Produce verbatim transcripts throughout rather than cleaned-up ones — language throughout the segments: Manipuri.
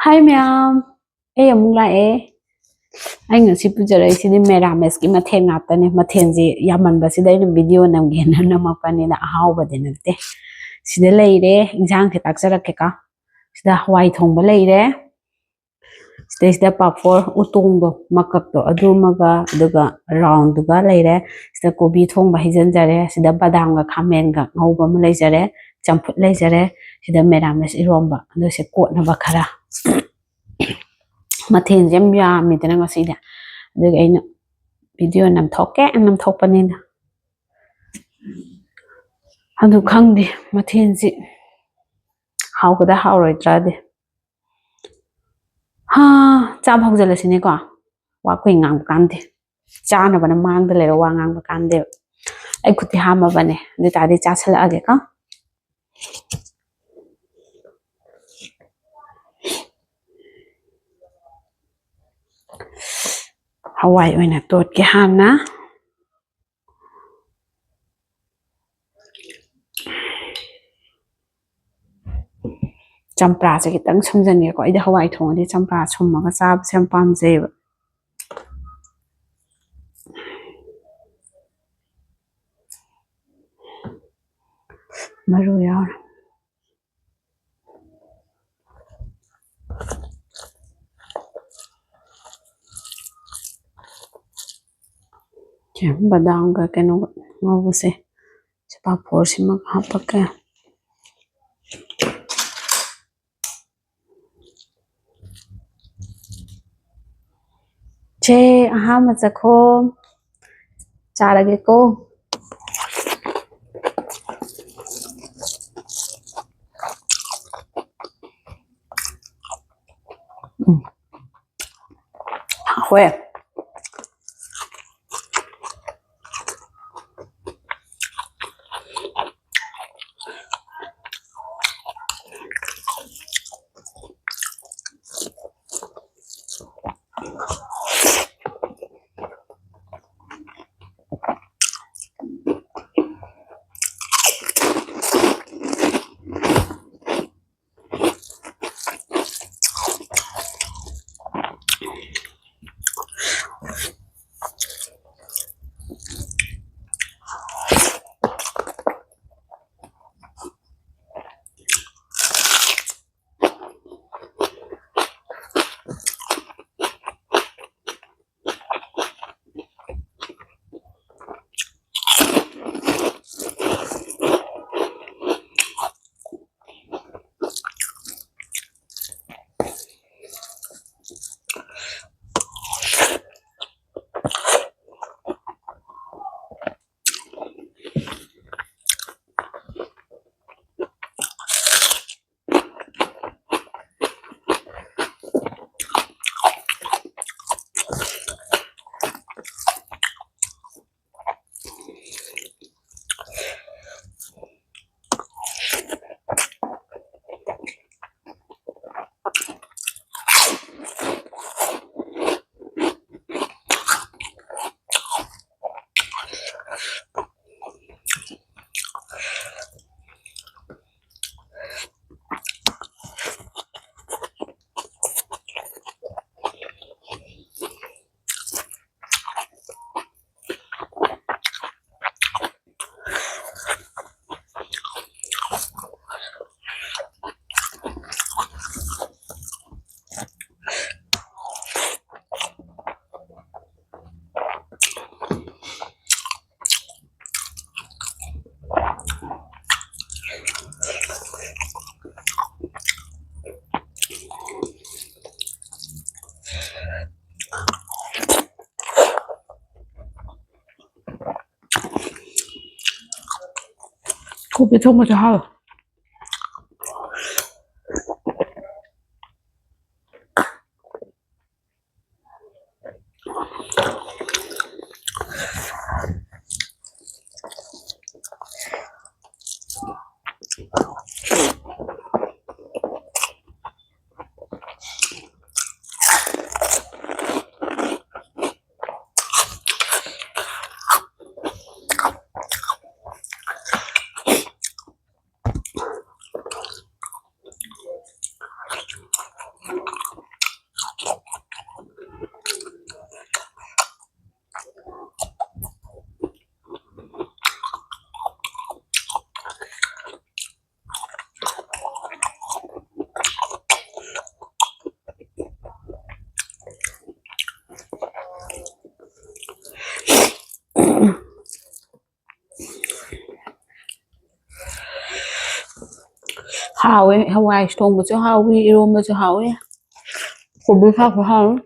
ꯍꯥꯏ ꯃꯌꯥꯝ, ꯑꯩ ꯑꯃꯨꯛ ꯂꯥꯛꯑꯦ꯫ ꯑꯩ ꯉꯁꯤ ꯄꯨꯖꯔꯛꯏꯁꯤꯗꯤ ꯃꯦꯔꯥꯃꯦꯁꯀꯤ ꯃꯊꯦꯜ ꯉꯥꯛꯇꯅꯦ꯫ ꯃꯊꯦꯜꯁꯤ ꯌꯥꯝꯃꯟꯕꯁꯤꯗ ꯑꯩꯅ ꯚꯤꯗꯤꯑꯣ ꯅꯝꯒꯦꯅ ꯅꯝꯃꯛꯄꯅꯤꯅ, ꯑꯍꯥꯎꯕꯗꯤ ꯅꯠꯇꯦ꯫ ꯁꯤꯗ ꯂꯩꯔꯦ, ꯏꯟꯁꯥꯡꯁꯦ ꯇꯥꯛꯆꯔꯛꯀꯦꯀꯣ꯫ ꯁꯤꯗ ꯍꯋꯥꯏ ꯊꯣꯡꯕ ꯂꯩꯔꯦ, ꯁꯤꯗꯩꯁꯤꯗ ꯄꯥꯐꯣꯔ ꯎꯇꯣꯡꯗꯣ, ꯃꯀꯛꯇꯣ, ꯑꯗꯨ ꯑꯃꯒ, ꯑꯗꯨꯒ ꯔꯥꯎꯟꯗꯨꯒ ꯂꯩꯔꯦ꯫ ꯁꯤꯗ ꯀꯣꯕꯤ ꯊꯣꯡꯕ ꯍꯩꯖꯤꯟꯖꯔꯦ꯫ ꯁꯤꯗ ꯕꯗꯥꯝꯒ ꯈꯥꯃꯦꯟꯒ ꯉꯧꯕ ꯑꯃ ꯂꯩꯖꯔꯦ꯫ ꯆꯝꯐꯨꯠ ꯂꯩꯖꯔꯦ꯫ ꯁꯤꯗ ꯃꯦꯔꯥꯃꯦꯁ ꯏꯔꯣꯝꯕ, ꯑꯗꯨꯁꯦ ꯀꯣꯠꯅꯕ ꯈꯔ꯫ ꯃꯊꯦꯜꯁꯦ ꯌꯥꯝ ꯌꯥꯝꯃꯤꯗꯅ ꯉꯁꯤꯗꯤ, ꯑꯗꯨꯒꯤ ꯑꯩꯅ ꯚꯤꯗꯤꯑꯣ ꯅꯝꯊꯣꯛꯀꯦ ꯅꯝꯊꯣꯛꯄꯅꯤꯅ꯫ ꯑꯗꯨ ꯈꯪꯗꯦ, ꯃꯊꯦꯜꯁꯤ ꯍꯥꯎꯒꯗ꯭ꯔꯥ ꯍꯥꯎꯔꯣꯏꯗ꯭ꯔꯥꯗꯤ꯫ ꯍꯥ, ꯆꯥꯕ ꯍꯧꯖꯤꯜꯂꯁꯤꯅꯦꯀꯣ꯫ ꯋꯥ ꯀꯨꯏ ꯉꯥꯡꯕ ꯀꯥꯟꯗꯦ꯫ ꯆꯥꯅꯕꯅ ꯃꯥꯡꯗ ꯂꯩꯔ ꯋꯥ ꯉꯥꯡꯕ ꯀꯥꯟꯗꯦꯕ꯫ ꯑꯩ ꯈꯨꯠꯇꯤ ꯍꯥꯝꯃꯕꯅꯦ, ꯑꯗꯨ ꯑꯣꯏ ꯇꯥꯔꯗꯤ ꯆꯥꯁꯤꯜꯂꯛꯑꯒꯦꯀꯣ꯫ ꯍꯋꯥꯏ ꯑꯣꯏꯅ ꯇꯣꯠꯀꯦ ꯍꯥꯟꯅ꯫ ꯆꯝꯄ꯭ꯔꯥꯁꯦ ꯈꯤꯇꯪ ꯁꯨꯝꯖꯟꯒꯦꯀꯣ꯫ ꯑꯩꯗꯤ ꯍꯋꯥꯏ ꯊꯣꯡꯉꯗꯤ ꯆꯝꯄ꯭ꯔꯥ ꯁꯨꯝꯃꯒ ꯆꯥꯕꯁꯦ ꯌꯥꯝ ꯄꯥꯝꯖꯩꯌꯦꯕ꯫ ꯃꯔꯨ ꯌꯥꯎꯔꯦ꯫ ꯁꯦ, ꯕꯗꯥꯝꯒ ꯀꯩꯅꯣꯒ ꯉꯧꯕꯁꯦ, ꯁꯤ ꯄꯥꯐꯣꯔꯁꯤꯃꯒ ꯍꯥꯞꯄꯛꯀꯦ꯫ ꯁꯦ, ꯑꯍꯥꯟꯕ ꯆꯥꯛꯈꯣꯝ ꯆꯥꯔꯒꯦꯀꯣ꯫ ꯎꯝ꯫ ꯍꯥꯎꯋꯦ꯫ ꯀꯣꯕꯤ ꯊꯣꯡꯕꯁꯨ ꯍꯥꯎꯋꯦ꯫ ꯍꯥꯎꯋꯦ꯫ ꯍꯋꯥꯏ ꯊꯣꯡꯕꯁꯨ ꯍꯥꯎꯋꯤ, ꯏꯔꯣꯝꯕꯁꯨ ꯍꯥꯎꯋꯤ꯫ ꯀꯣꯕꯤ ꯁꯥꯛꯁꯨ ꯍꯥꯎꯋꯤ꯫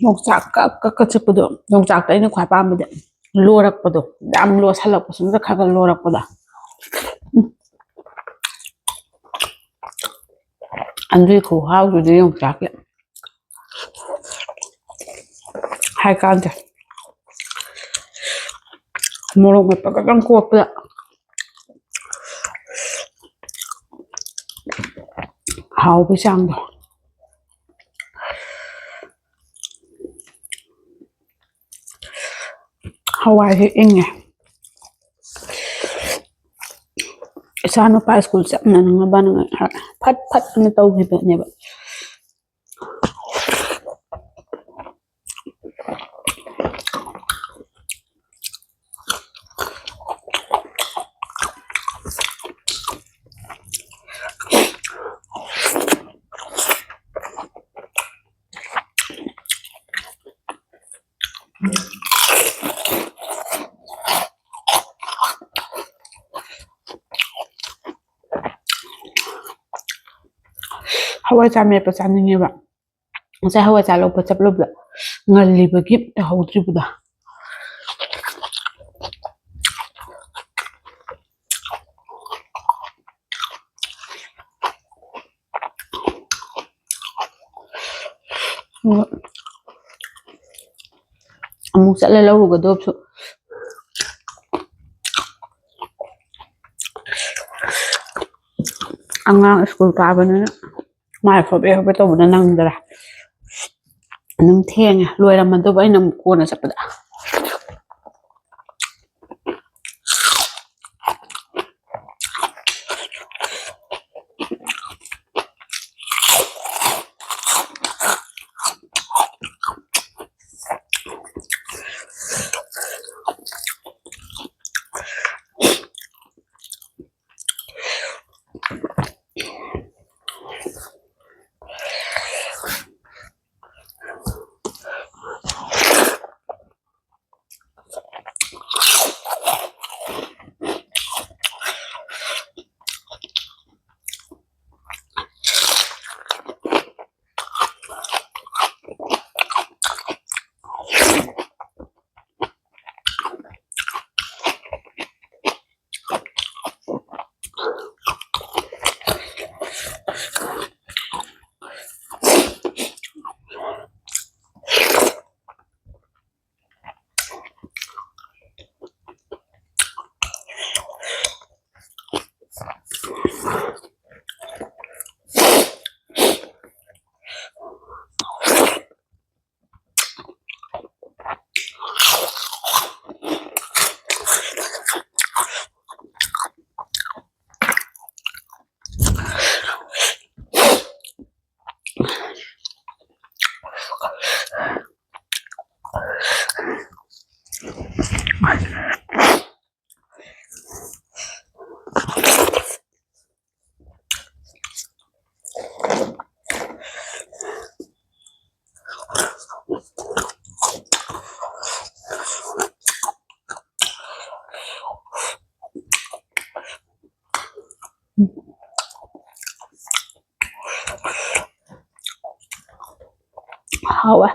ꯌꯣꯡꯆꯥꯛ ꯀꯛ ꯀꯛꯀ ꯆꯤꯛꯄꯗꯣ, ꯌꯣꯡꯆꯥꯛꯇ ꯑꯩꯅ ꯈ꯭ꯋꯥꯏ ꯄꯥꯝꯕꯗꯤ ꯂꯣꯔꯛꯄꯗꯣ, ꯌꯥꯝ ꯂꯣꯁꯜꯂꯛꯄꯁꯨ ꯅꯠꯇ, ꯈꯔ ꯈꯔ ꯂꯣꯔꯛꯄꯗꯣ꯫ ꯎꯝ꯫ ꯑꯗꯨꯏ ꯈꯨꯍꯥꯎꯗꯨꯗꯤ ꯌꯣꯡꯆꯥꯛꯀꯤ꯫ ꯍꯥꯏ ꯀꯥꯟꯗꯦ꯫ ꯃꯣꯔꯣꯛ ꯃꯦꯠꯄ ꯈꯛꯇꯪ ꯀꯣꯠꯄꯗ ꯍꯥꯎꯕꯩ ꯆꯥꯡꯗꯣ꯫ ꯍꯋꯥꯏꯁꯦ ꯏꯪꯉꯦ꯫ ꯏꯆꯥ ꯅꯨꯄꯥ ꯁ꯭ꯀꯨꯜ ꯆꯠꯅꯅꯕꯅ ꯐꯠ ꯐꯠ ꯑꯅ ꯇꯧꯈꯤꯕꯅꯦꯕ꯫ ꯍꯋꯥꯏꯖꯥꯔ ꯃꯦꯠꯄ ꯆꯥꯅꯤꯡꯉꯦꯕ꯫ ꯉꯁꯥꯏ ꯍꯋꯥꯏꯖꯥꯔ ꯂꯧꯕ ꯆꯠꯂꯨꯕꯗ ꯉꯜꯂꯤꯕꯒꯤ ꯇꯧꯍꯧꯗ꯭ꯔꯤꯕꯗꯣ꯫ ꯑꯗꯨꯒ ꯑꯃꯨꯛ ꯆꯠꯂ ꯂꯧꯔꯨꯒꯗꯕꯁꯨ꯫ ꯑꯉꯥꯡ ꯁ꯭ꯀꯨꯜ ꯀꯥꯕꯅꯤꯅ ꯃꯥꯏ ꯍꯣꯕꯦ ꯍꯣꯕꯦ ꯇꯧꯕꯗ ꯅꯪꯗꯔꯦ꯫ ꯑꯗꯨꯝ ꯊꯦꯡꯉꯦ꯫ ꯂꯣꯏꯔꯝꯃꯗꯨꯕ ꯑꯩꯅ ꯑꯃꯨꯛ ꯀꯣꯟꯅ ꯆꯠꯄꯗ꯫ ꯍꯥꯎꯋꯦ꯫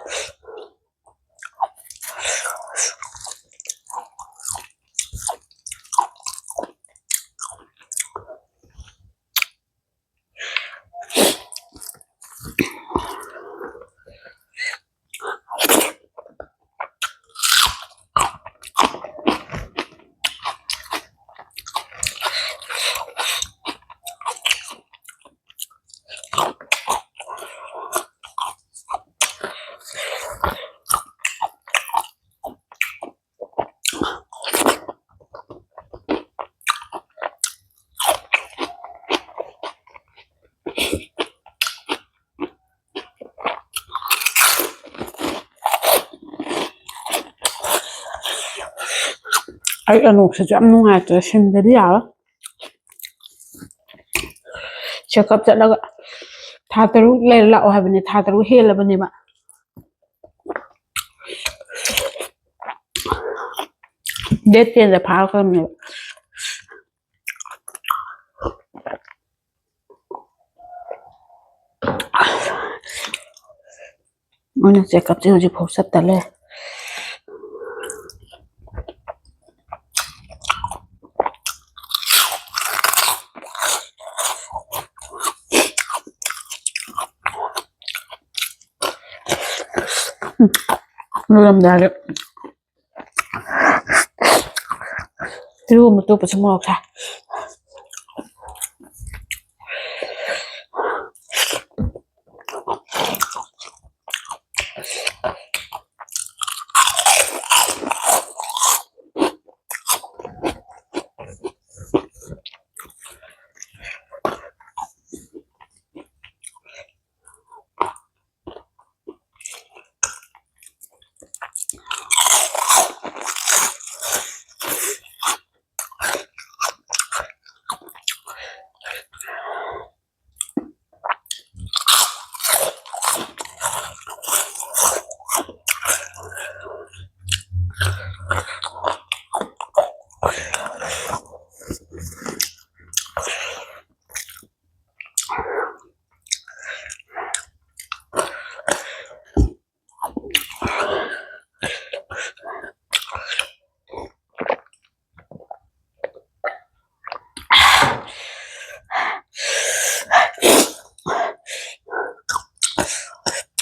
ꯑꯩ ꯑꯅꯣꯛꯁꯤꯁꯨ ꯌꯥꯝ ꯅꯨꯡꯉꯥꯏꯇ꯭ꯔꯦ, ꯁꯤꯟꯗꯗꯤ ꯌꯥꯔꯣꯏ꯫ ꯆꯦꯛꯀꯞ ꯆꯠꯂꯒ ꯊꯥ ꯇꯔꯨꯛ ꯂꯩꯔ ꯂꯥꯛꯑꯣ ꯍꯥꯏꯕꯅꯦ, ꯊꯥ ꯇꯔꯨꯛ ꯍꯦꯜꯂꯕꯅꯦꯕ꯫ ꯗꯦꯠ ꯇꯦꯟꯗ ꯐꯥꯔꯛꯀꯗꯕꯅꯦꯕ꯫ ꯃꯣꯏꯅ ꯆꯦꯛꯀꯞꯁꯦ ꯍꯧꯖꯤꯛꯐꯥꯎ ꯆꯠꯇ ꯂꯩ꯫ ꯎꯝ꯫ ꯂꯣꯏꯔꯝꯗꯥꯏꯗ ꯏꯔꯣꯝꯕ ꯇꯣꯠꯄꯁꯨ ꯃꯣꯔꯣꯛ ꯁꯥꯏ꯫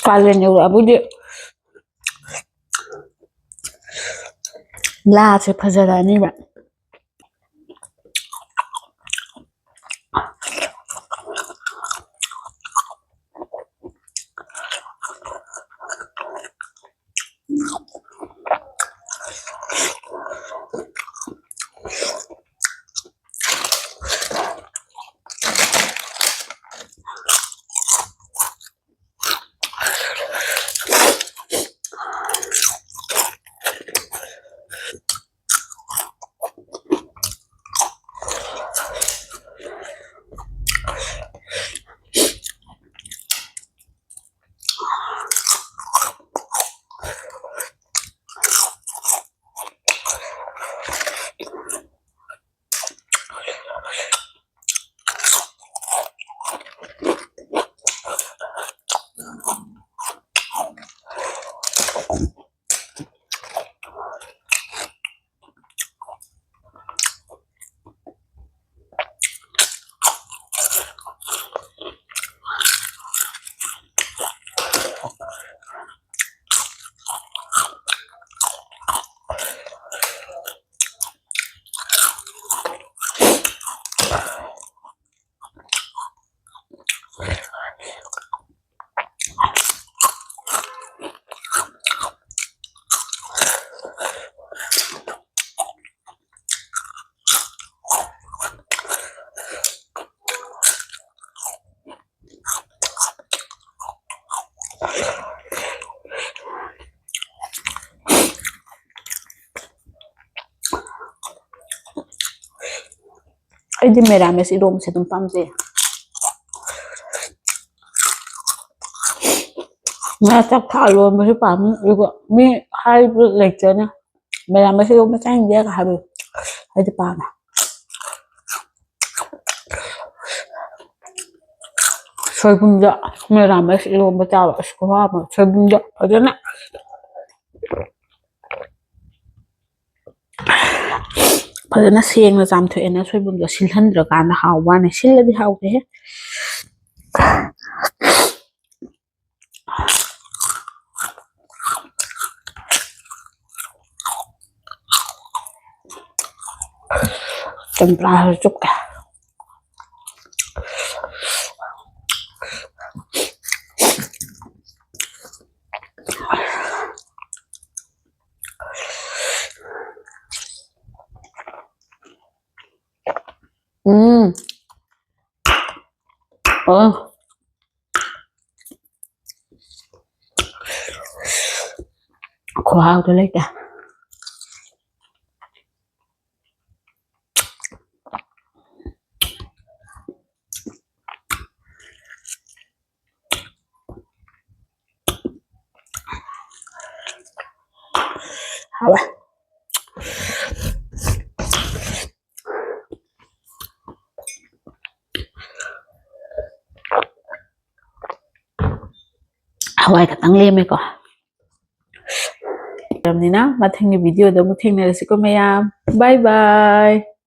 ꯀꯥꯂꯦꯟ ꯌꯧꯔꯛꯑꯕꯨꯗꯤ ꯂꯥꯁꯦ ꯐꯖꯔꯛꯑꯅꯤꯕ꯫ ꯑꯩꯗꯤ ꯃꯦꯔꯥꯃꯦꯁ ꯏꯔꯣꯝꯕꯁꯦ ꯑꯗꯨꯝ ꯄꯥꯝꯖꯩ꯫ ꯉꯥ ꯆꯥꯛ ꯊꯥꯛꯑ ꯂꯣꯟꯕꯁꯨ ꯄꯥꯝꯃꯤ, ꯑꯗꯨꯒ ꯃꯤ ꯍꯥꯏꯕ ꯂꯩꯇ꯭ꯔꯅꯦ, ꯃꯦꯔꯥꯃꯦꯁ ꯏꯔꯣꯝꯕ ꯆꯥꯅꯤꯡꯗꯦꯒ ꯍꯥꯏꯕ꯫ ꯑꯩꯗꯤ ꯄꯥꯝꯃꯦ꯫ ꯁꯣꯏꯕꯨꯝꯗ ꯃꯦꯔꯥꯃꯦꯁ ꯏꯔꯣꯝꯕ ꯆꯥꯕ ꯑꯁ ꯈꯨꯍꯥꯎ ꯑꯃ꯫ ꯁꯣꯏꯕꯨꯝꯗ ꯐꯖꯅ ꯐꯖꯅ ꯁꯦꯡꯅ ꯆꯥꯝꯊꯣꯛꯑꯦꯅ ꯁꯣꯏꯕꯨꯝꯗꯣ ꯁꯤꯜꯍꯟꯗ꯭ꯔꯀꯥꯟꯗ ꯍꯥꯎꯕ ꯋꯥꯅꯤ꯫ ꯁꯤꯜꯂꯗꯤ ꯍꯥꯎꯇꯦꯍꯦ꯫ ꯆꯝꯄ꯭ꯔꯥꯁꯨ ꯆꯨꯞꯀꯦ꯫ ꯎꯝ꯫ ꯑꯣ꯫ ꯈꯨꯍꯥꯎꯗꯣ ꯂꯩꯇꯦ꯫ ꯍꯥꯎꯋꯦ꯫ ꯍꯋꯥꯏ ꯈꯛꯇꯪ ꯂꯦꯝꯃꯦꯀꯣ꯫ ꯃꯔꯝꯅꯤꯅ ꯃꯊꯪꯒꯤ video ꯗ ꯑꯃꯨꯛ ꯊꯦꯡꯅꯔꯁꯤꯀꯣ ꯃꯌꯥꯝ꯫ Bye bye꯫